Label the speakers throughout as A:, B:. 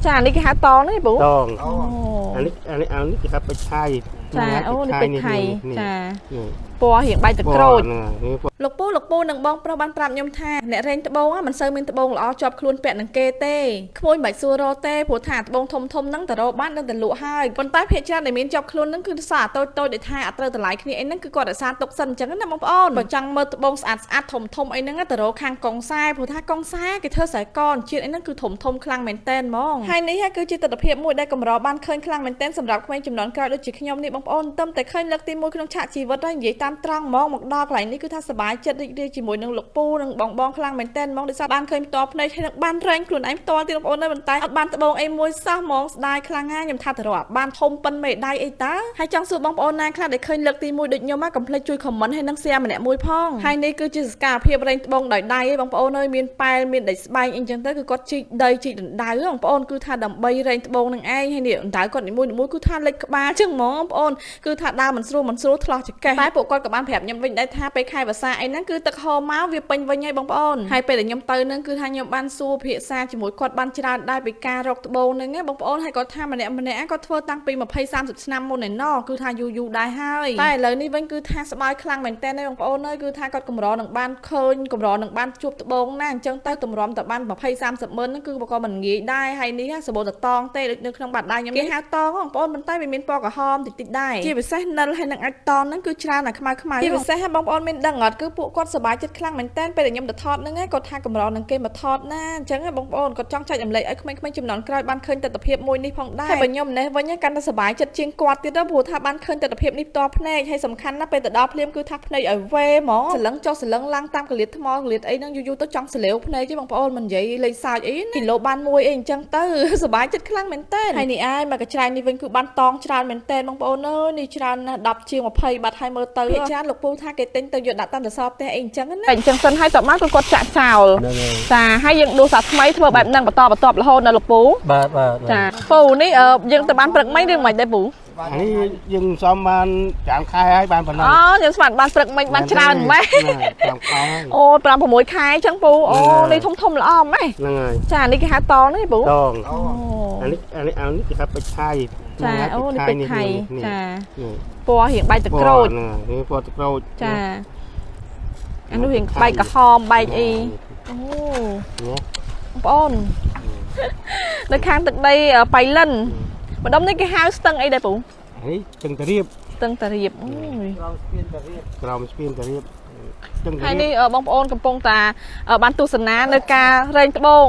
A: ចានេះគេហៅតងនេះពូ
B: តង
A: អូ
B: អានេះគេហៅពេជ្រថៃ
A: ចាអូនេះពេជ្រថៃចា
B: នេះ
A: ពណ៌រៀងបែកទឹកក្រូច
B: ហ្នឹងហើយនេះពណ៌
A: លោកពូលោកពូនិងបងប្រុសបានប្រាប់ខ្ញុំថាអ្នករែងត្បូងមិនសូវមានត្បូងល្អជាប់ខ្លួនពាក់នឹងគេទេក្មួយមិនបាច់សួររកទេព្រោះថាត្បូងធំធំហ្នឹងតែរកបានដឹងតែលក់ហើយប៉ុន្តែភាគច្រើនដែលមានជាប់ខ្លួនហ្នឹងគឺសារតូចតូចដែលថាអត់ត្រូវតម្លៃគ្នាអីហ្នឹងគឺគាត់រក្សាទុកសិនអញ្ចឹងណាបងប្អូនបើចង់មើលត្បូងស្អាតស្អាតធំធំអីហ្នឹងទៅរកខាងកុងសែព្រោះថាកុងសែគេធ្វើខ្សែកអញ្ជាតិអីហ្នឹងគឺធំធំខ្លាំងមែនតែនហ្មងហើយនេះគឺជាទស្សនភាពមួយដែលកម្របានឃើញខ្លាំងមែនតែនសម្រាប់ក្មេងចំនួនក្រោយដូចជាខ្ញុំនេះបងប្អូនតែតែឃើញលើកទី1ក្នុងឆាកជីវិតហើយនិយាយតាមត្រង់ហ្មងមកដល់កន្លែងនេះគឺថាសប្បាយចិត្តរីករាយជាមួយនឹងលោកពូនិងបងបងខ្លាំងមែនតែនហ្មងដោយសារបានឃើញផ្ទាល់ភ្នែកហើយនឹងបានរែងខ្លួនឯងផ្ទាល់ទៀតបងប្អូនហើយប៉ុន្តែអត់បានត្បូងអីមួយសោះហ្មងស្ដាយខ្លាំងណាស់ខ្ញុំថាទៅរកបានធំប៉ុនមេដៃអីតើហើយចង់សួរបងប្អូនណាខ្លះដែលឃើញលើកទី1ដូចខ្ញុំកុំភ្លេចជួយ comment ហើយនឹង share ម្នាក់មួយផងហើយនេះគឺជាសកម្មភាពរែងត្បូងដោយដៃឯងបងប្អូនអើយមានប៉ែលមានដីស្បែងអីចឹងទៅគឺគាត់ជីកដីជីកដណ្ដៅបងប្អូនគឺថាដើម្បីរែងត្បូងនឹងឯងហើយនេះដណ្ដៅគាត់នីមួយៗគឺថាលិចក្បាលចឹងហ្មងបងប្អូនគឺថាដើរមិនស្រួលមិនស្រួលថ្លោះចកេះតែពួកគាត់ក៏បានប្រាប់ខ្ញុំវិញដែរថាពេលខែវស្សាអីហ្នឹងគឺទឹកហូរមកវាពេញវិញហើយបងប្អូនហើយពេលដែលខ្ញុំទៅហ្នឹងគឺថាខ្ញុំបានសួរភាសាជាមួយគាត់បានច្រើនដែរពីការរកត្បូងហ្នឹងណាបងប្អូនហើយគាត់ថាម្នាក់ម្នាក់គាត់ធ្វើតាំងពី20 30ឆ្នាំមុនឯណោះគឺថាយូរយូរដែរហើយតែឥឡូវនេះវិញគឺថាស្បើយខ្លាំងមែនតើបងប្អូនអើយគឺថាគាត់កម្រនឹងបានឃើញកម្រនឹងបានជួបត្បូងណាអញ្ចឹងទៅតម្រាំតែបាន20 30ម៉ឺនហ្នឹងគឺក៏មិនងាយដែរហើយនេះសបោតតងទេដូចនៅក្នុងបាតដៃខ្ញុំគេហៅតងបងប្អូនប៉ុន្តែវាមានពណ៌ក្រហមតិចតិចដែរជាពិសេសនិលហើយនឹងអាចតងហ្នឹងគឺច្រើនតែខ្មៅខ្មៅជាពិសេសបងប្អូនមានដឹងអត់គឺពួកគាត់សប្បាយចិត្តខ្លាំងមែនតើពេលដែលខ្ញុំទៅថតហ្នឹងគាត់ថាកម្រនឹងគេមកថតណាអញ្ចឹងបងប្អូនគាត់ចង់ចែករំលែកឲ្យក្មេងៗចំនួនក្រោយបានឃើញទស្សនភាពមួយនេះផងដែរហើយបើខ្ញុំនេះវិញកាន់តែសប្បាយចិត្តជាងគាត់ទៀតព្រោះថាបានឃើញទស្សនភាពនេះផ្ទាល់ភ្នែកហើយសំខាន់ណាស់ពេលទៅដល់ភ្លាមគឺថាភ្នែកឲ្យវេហ្មងសលឹងចុះសលឹងឡើងតាមកលៀតថ្មកលៀតអីហ្នឹងយូរយូរទៅចង់សលាវភ្នែកទេបងប្អូនមិននិយាយលេងសើចអីណាគីឡូបានមួយអីអញ្ចឹងទៅសប្បាយចិត្តខ្លាំងមែនតើហើយនេះឯងមកកច្រែងនេះវិញគឺបានតងច្រើនមែនតើបងប្អូនអើយនេះច្រើនណាស់10ជាង20បាត់ហើយមើលទៅភាគច្រើនលោកពូថាគេទិញទៅយកដាក់តាមសសរផ្ទះអីអញ្ចឹងណាអញ្ចឹងសិនហើយតមកគឺគាត់ចាក់ចោល
C: ហ្នឹងហើយ
A: ចាហើយយើងដួសសាថ្មីធ្វើបែបហ្នឹងបន្តបន្ទាប់រហូតដល់លោកពូ
C: បាទបាទ
A: ចាពូនេះយើងទៅបានព្រឹកមិញឬមិនដែរពូ
B: អានេះយើងសំបានច្រើនខែហើយបានប៉ុណ្ណឹង
A: អូយើងស្មានបានព្រឹកមិញបានច្រើនម៉េះ
B: 5ខែហើយ
A: អូ5 6ខែអញ្ចឹងពូអូនេះធំធំល្អម៉េះ
B: ហ្នឹងហើយ
A: ចានេះគេហៅតងនេះពូ
B: តង
A: អូ
B: អានេះគេហៅពេជ្រថៃ
A: ចាអូនេះពេជ្រថៃចា
B: នេះ
A: ពណ៌រៀងបែកទឹកក្រូច
B: ហ្នឹងហើយនេះពណ៌ទឹកក្រូច
A: ចាអានោះរៀងបែកក្រហមបែកអីអូ
B: នេះ
A: បងប្អូននៅខាងទឹកដីបៃលិនម្ដុំនេះគេហៅស្ទឹងអីដែរពូ
B: នេះទឹងតារៀប
A: ស្ទឹងតារៀបអូយ
B: ក្រោមស្ពានតារៀបទឹងតា
A: ហើយ
B: រៀប
A: នេះបងប្អូនកំពុងតាបានទស្សនានៅការរែងត្បូង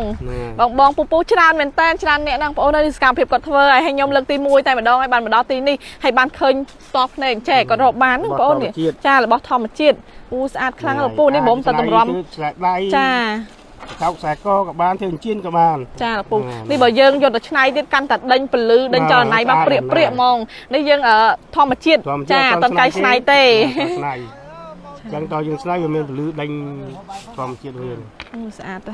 B: ហ្នឹង
A: បងបងពូពូច្រើនមែនតើច្រើនអ្នកហ្នឹងបងប្អូននៅសកម្មភាពគាត់ធ្វើហើយហើយខ្ញុំលើកទី1តែម្ដងហើយបានមកដល់ទីនេះហើយបានឃើញតបភ្នែកចេះគាត់រកបានហ្នឹងបងប្អូននេះចារបស់ធម្មជាតិអូស្អាតខ្លាំងណាស់ពូនេះបំតែតម្រាំ
B: ខ្សែដៃ
A: ចា
B: ថោកខ្សែកក៏បានធ្វើអញ្ជៀនក៏បាន
A: ចាលោកពូនេះបើយើងយកទៅឆ្នៃទៀតកាន់តែដេញពលឺដេញចលនាមកព្រាកព្រាកហ្មងនេះយើងធម្មជាតិ
B: ធម្មជាតិ
A: ចាតន់កាយឆ្នៃទេ
B: ឆ្នៃចឹងតើយើងឆ្នៃវាមានពលឺដេញធម្មជាតិវា
A: អូស្អាត